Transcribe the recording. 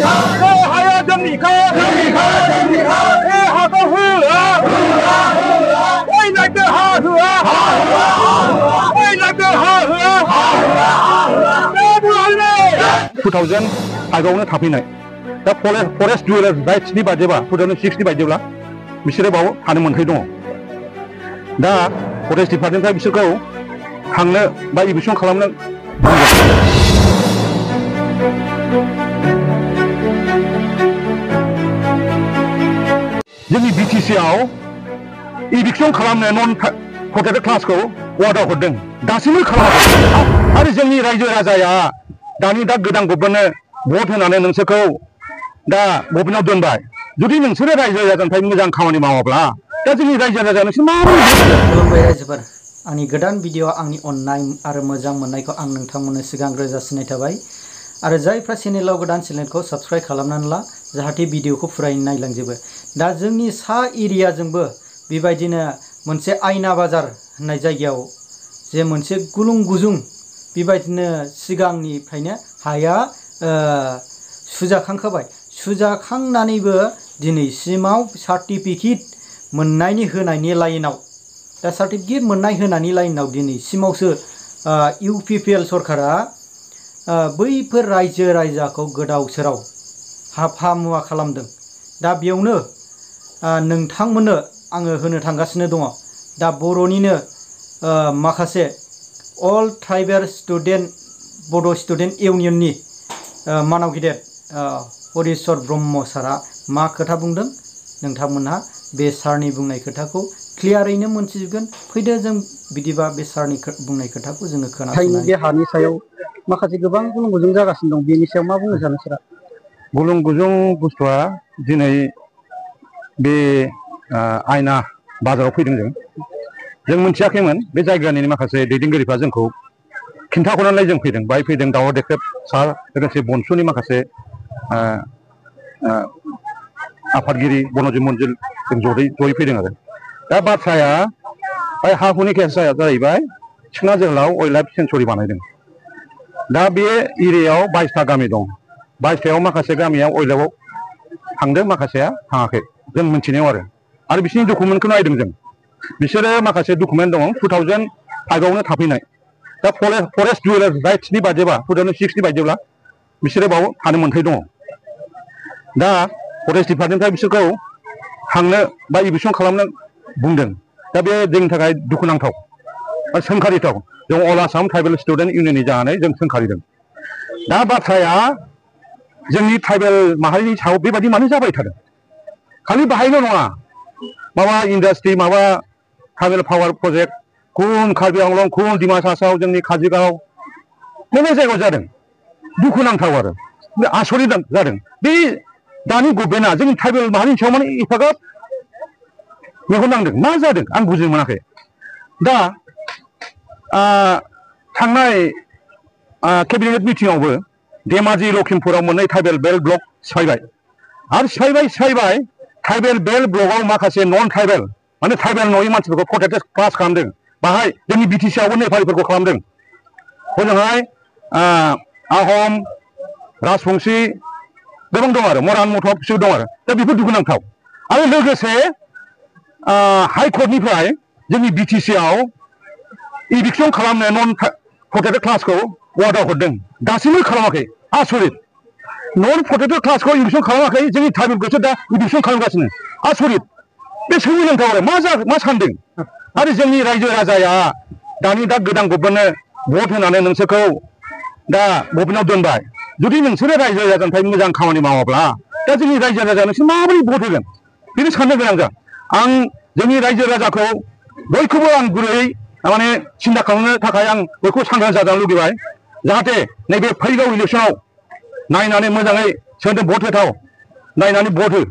하야 정리가 하고 흐라 왜 나게 하흐라 왜 나게 하흐라 2000 आगोलावनो थाफैनाय दा फरेस्ट जुवेलार राइट्सनि बायदिबा 2006नि बायदिब्ला बिसोरो बाव थानो मोन्थाय दङ दा फरेस्ट डिपार्टमेन्टनिफ्राय बिसोरखौ थांनो बा इभिक्सन खालामनो जोंनि बिटिसिआव इभिक्सन खालामनो नन प्रोटेक्टेड क्लासखौ वार्डआव हरदों दासिमबो खालामाखै आरो जोंनि रायजो राजाया दानि दा गोदान गभर्नमेन्टनो भट होनानै नोंसोरखौ दा गभर्नमेन्टआव दोनबाय जुदि नोंसोरो रायजो राजानिफ्राय मोजां खामानि मावाब्ला दा जोंनि रायजो राजा नोंसोर माबोरै खुलुमबाय रायजोफोर आंनि गोदान भिडिअ आंनि अननाय आरो मोजां मोननायखौ आं नोंथांमोननो सिगांग्रो जासिनाय थाबाय आरो जायफ्रा चेनेलाव गोदान चेनेलखौ साबस्क्राइब खालामनानै ला जाहाथे भिडिअखौ फुरायै नायलांजोबो दा जोंनि सा एरियाजोंबो बेबायदिनो मोनसे आयना बाजार होननाय जायगायाव जे मोनसे गुलुं गुजुं बेबायदिनो सिगांनिफ्रायनो हाया सुजाखांखाबाय सुजाखांनानैबो दिनैसिमाव सार्टिफिकेट मोननायनि होनायनि लाइनाव दा सार्टिफिकेट मोननाय होनायनि लाइनाव दिनैसिमावसो इउपिपिएल सरकारा बैफोर रायजो राजाखौ गोदाव सोराव हाफा मुवा खालामदों दा बेयावनो नोंथांमोननो आङो होनो थांगासिनो दङ दा बर'निनो माखासे अल ट्राइबेल स्टुडेन्ट बड' स्टुडेन्ट इउनियननि मानाव गिदिर हरिश्वर ब्रह्म सारा मा खोथा बुंदों नोंथांमोनहा बे सारनि बुंनाय खोथाखौ क्लियारैनो मोनथिजोबगोन फैदो जों बिदिबा बे सारनि बुंनाय खोथाखौ जोङो खोनासंनानै बे हानि सायाव माखासे गोबां गुलुं गुजुं जागासिनो दं बेनि सायाव मा बुंनो सानो सारा गुलुं गुजुं बुस्थुआ दिनै बे आयना बाजाराव फैदों जों मिथियाखैमोन बे जायगानि माखासे दैदेनगिरिफ्रा जोंखौ खिन्थाहरनानै जों फैदों बाहाय फैदों दावहा देख्रेब सार लोगोसे बनसुनि माखासे आफादगिरि बनजित मन्जिल जों जयै फैदों आरो दा बाथ्राया हा हुनि केसा जाहैबाय सिखना जोहोलाव वाइल्ड लाइफ सेन्सुरि बानायदों दा बे एरियायाव 22टा गामि दं 22टायाव माखासे गामिया वाइल्ड लाइफआव थांदों माखासेया थाङाखै जों मिथिनायाव आरो बिसोरनि डकुमेन्टखौ नायदों जों बिसोरो माखासे डकुमेन्ट दं 2005आवनो थाफैनाय दा फरेस्ट जुवेलार राइट्सनि बायदिबा 2006नि बायदिब्ला बिसोरो बाव थानो मोन्थाय दङ दा फरेस्ट डिपार्टमेन्टनिफ्राय बिसोरखौ थांनो बा इभिक्सन खालामनो बुंदों दा बे जोंनि थाखाय दुखुनांथाव सोंखारिथाव जों अल आसाम ट्राइबेल स्टुडेन्ट इउनियननि जानानै जों सोंखारिदों दा बाथ्राया जोंनि ट्राइबेल माहारिनि सायाव बेबायदि मानो जाबाय थादों खालि बाहायल' नङा माबा इन्डास्ट्रि माबा ट्राइबेल पावार प्रजेक्ट खुन कार्बि आंलं खुन डिमासा साव जोंनि काजिगाव बबे जायगायाव जादों दुखुनांथाव आरो आसरित जादों बे दानि गभर्नमेन्टआ जोंनि ट्राइबेल माहारिनि सायाव माने एफाग्राब मेगन नांदों मा जादों आं बुजिनो मोनाखै दा थांनाय केबिनेट मिटिंआवबो धेमाजि लखिमपुराव मोननै ट्राइबेल बेल्ट ब्लक सिफायबाय आरो सिफायबाय ट्राइबेल बेल्ट ब्लकआव माखासे नन ट्राइबेल माने ट्राइबेल नङि मानसिफोरखौ प्रोटेक्टेड क्लास खालामदों बाहाय जोंनि बिटिसिआवबो नेपालिफोरखौ खालामदों हजोंहाय आहम राजबंशी गोबां दं आरो मरान मथब बिसोर दं आरो दा बेफोर दुखुनांथाव आरो लोगोसे हाइकर्टनिफ्राय जोंनि बिटिसिआव इभिक्सन खालामनो नन प्रोटेक्टेड क्लासखौ वार्डआव हरदों दासिमबो खालामाखै आसरित नन प्रोटेक्टेड क्लासखौ इभिक्सन खालामाखै जोंनि ट्राइबेलखौसो दा इभिक्सन खालामगासिनो आसरित बे सोमोनांथाव आरो मा सानदों आरो जोंनि रायजो राजाया दानि दा गोदान गभर्नमेन्टनो भट होनानै नोंसोरखौ दा गभर्नमेन्टआव दोनबाय जुदि नोंसोरो रायजो राजानिफ्राय मोजां खामानि मावाब्ला दा जोंनि रायजो राजा नोंसोर माबोरै भट होगोन बेनो साननो गोनां जा आं जोंनि रायजो राजाखौ बयखौबो आं गुरैयै माने सिन्था खालामनो थाखाय आं बयखौबो सांग्रां जाजानो लुगैबाय जाहाथे नैबे फैगौ इलेक्सनाव नायनानै मोजाङै सोरनो भट होथाव नायनानै भट हो